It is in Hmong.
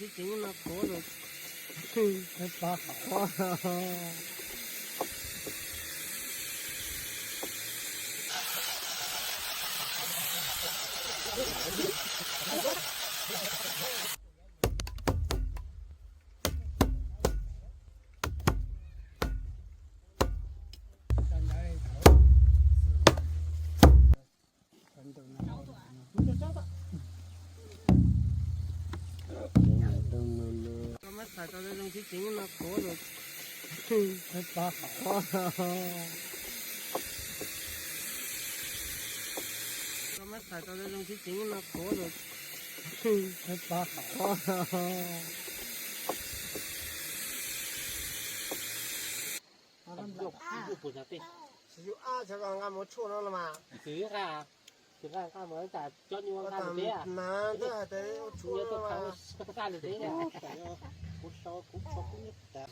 Tsev no kuv los pab qhov. Koj muab txhais tau zoo tsev no kuv los pab qhov. Koj muab txhais tau zoo tsev no kuv los pab qhov. Tsis yog ab, nqa mus tshuaj no los mas. Tsis nqa, nqa mus tas cov nyuag nqa mus teb. Mas ntawd hais tias ua tshuaj no mas. Nqa mus teb.